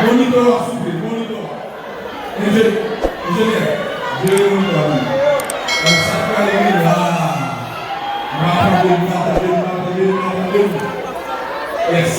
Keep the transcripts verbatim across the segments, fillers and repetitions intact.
Monitò a, souple, monitò a. Enje-, enjenyè, jere monitò a pou mwen. Sa k prale vini la. M pa tande, m pa tande, m pa tande, m pa tande. Yes.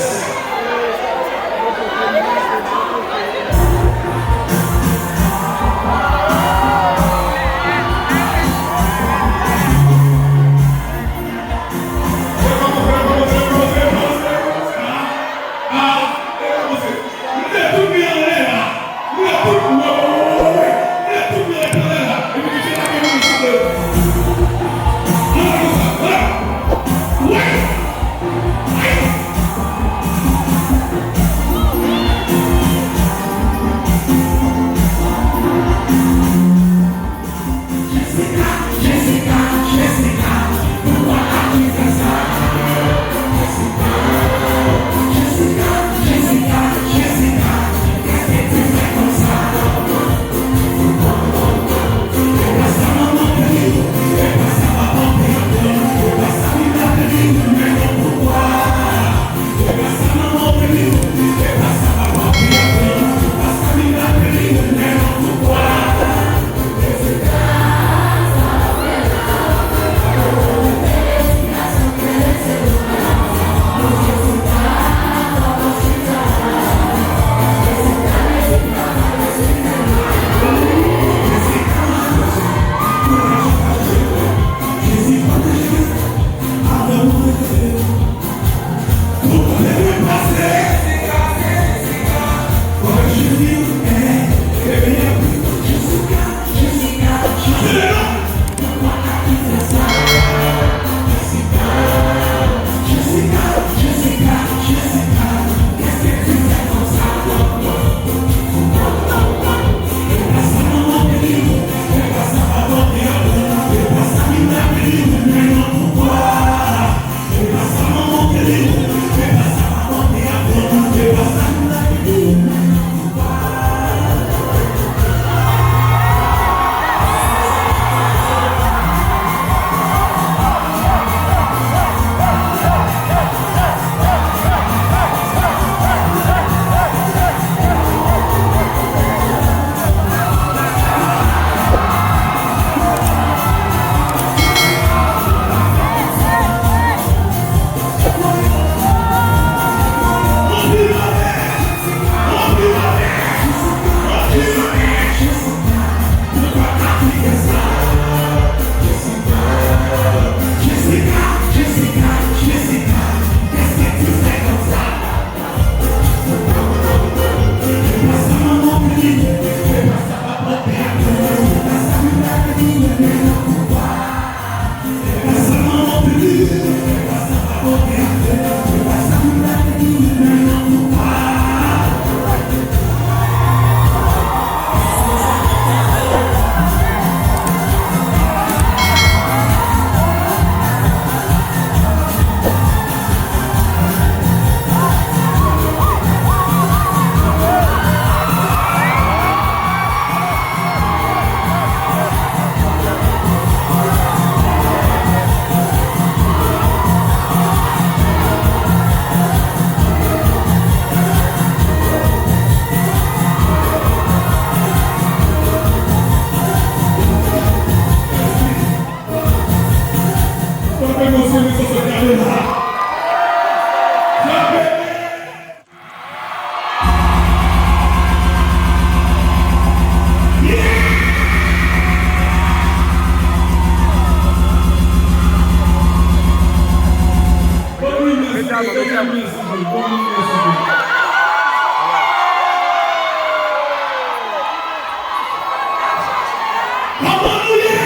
Kòman nou ye?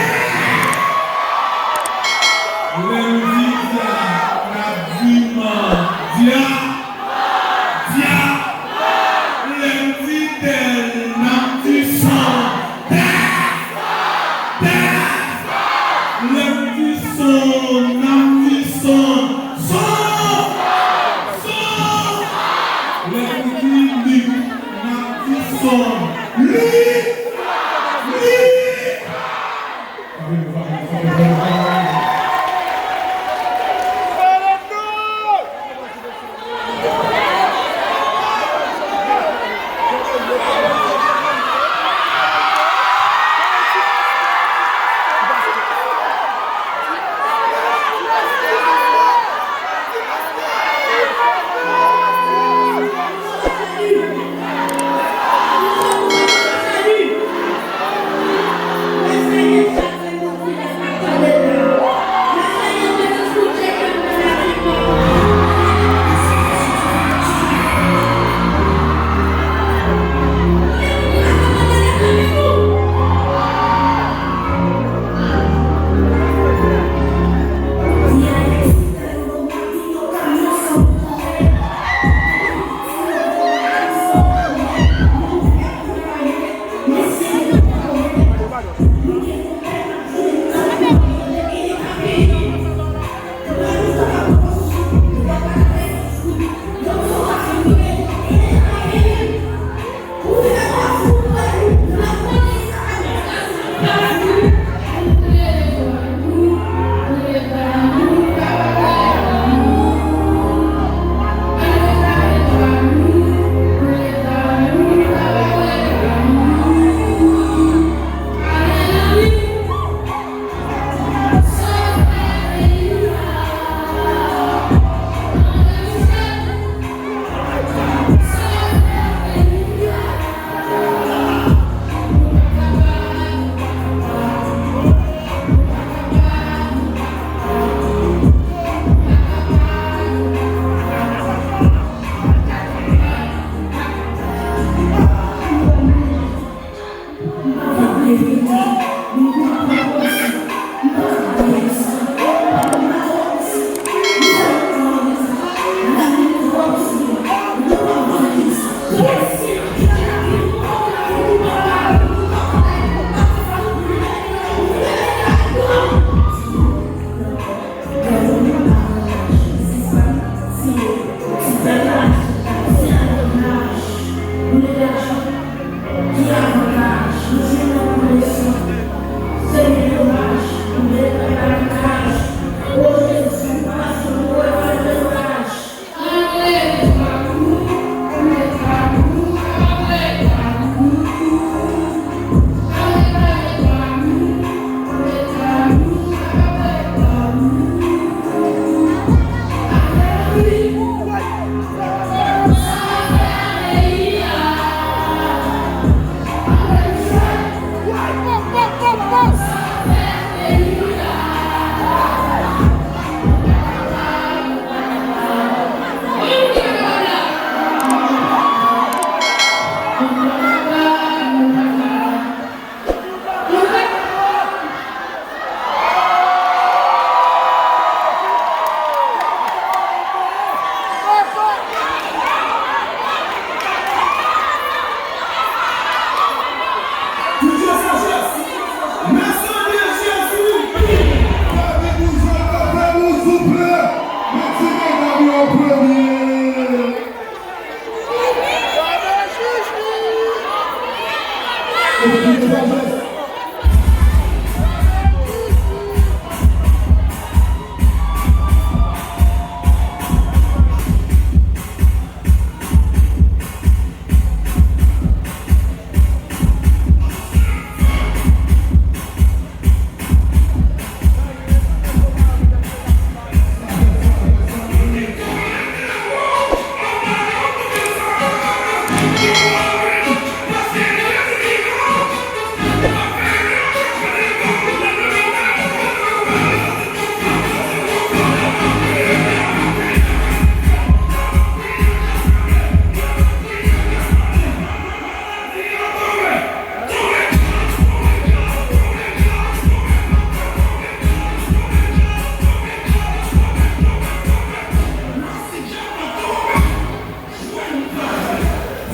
Lè m di dya, n ap di man. Dya, dya. Lè m di dèl, n ap di san. Dèl, dèl. Lè m di son, n ap di son. Son, son. Lè m di lik, n ap di son. Lik, lik.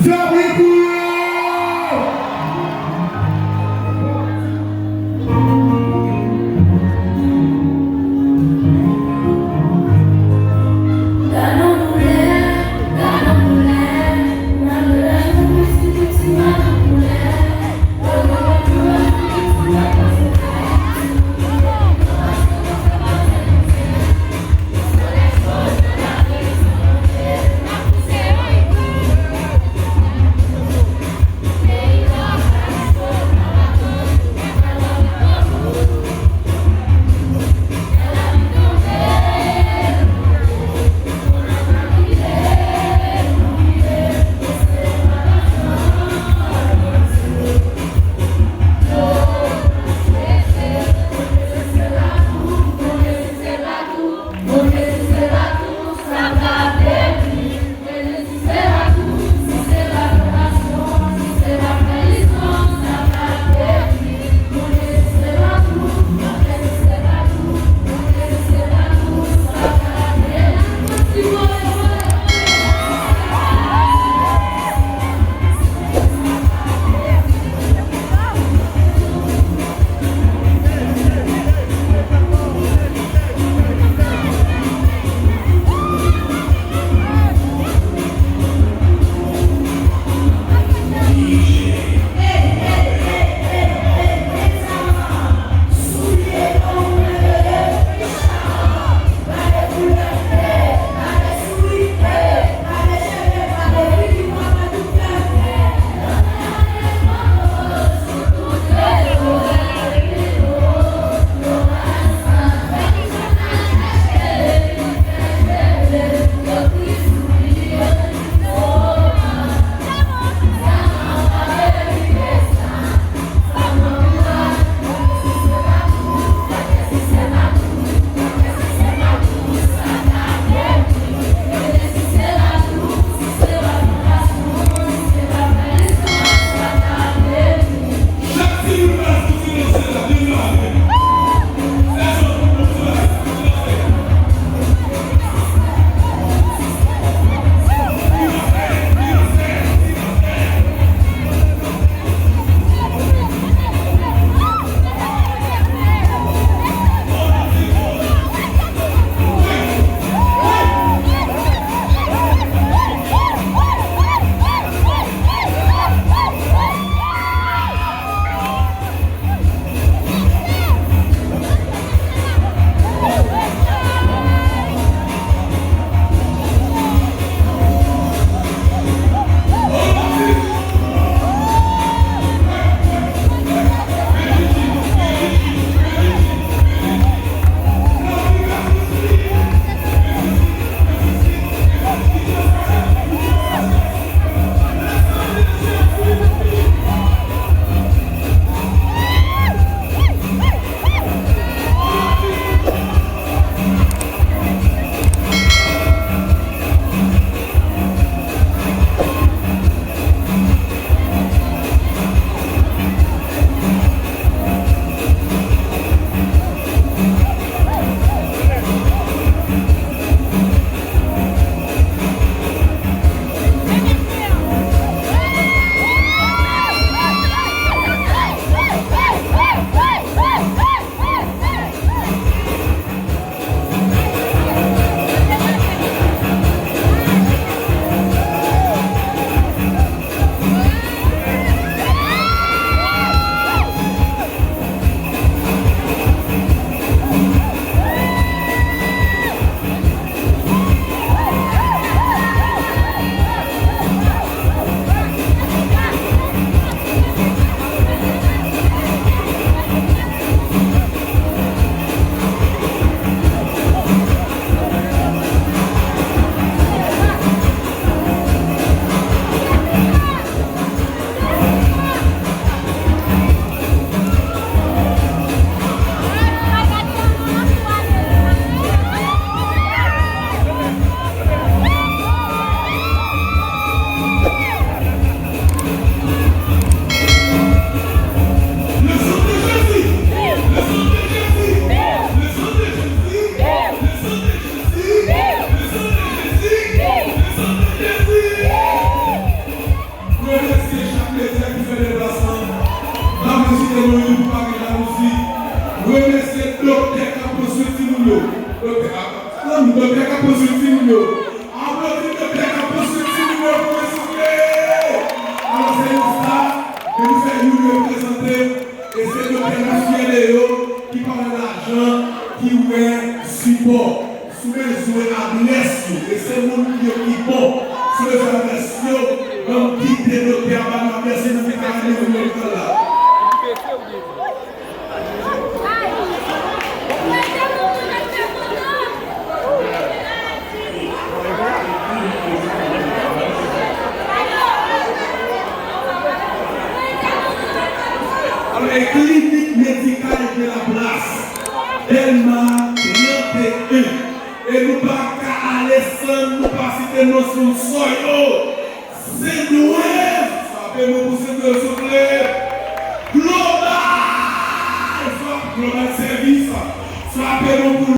Kabrikouye! Doktè k ap pran swen timoun yo. Aplodi doktè k ap pran swen timoun yo pou mwen, souple. Alò, se yon staf ke nou fè youn reprezante, e se doktè nou fyè de yo, ki pa wè lajan, ki wè sipò. Si w bezwen adrès yo, e se moun yo ki bon. Si w bezwen adrès yo, ban m kite doktè a ba nou adrès yo nan departman medikal la. Alò, e klinik medikal de la plas, Dèlma trannteyen. E nou pa ka ale san nou pa site non sponsò yo. Sendwèv! Frape men pou Sendwèv, souple! Global! Fra-, Global Service! Frape men pou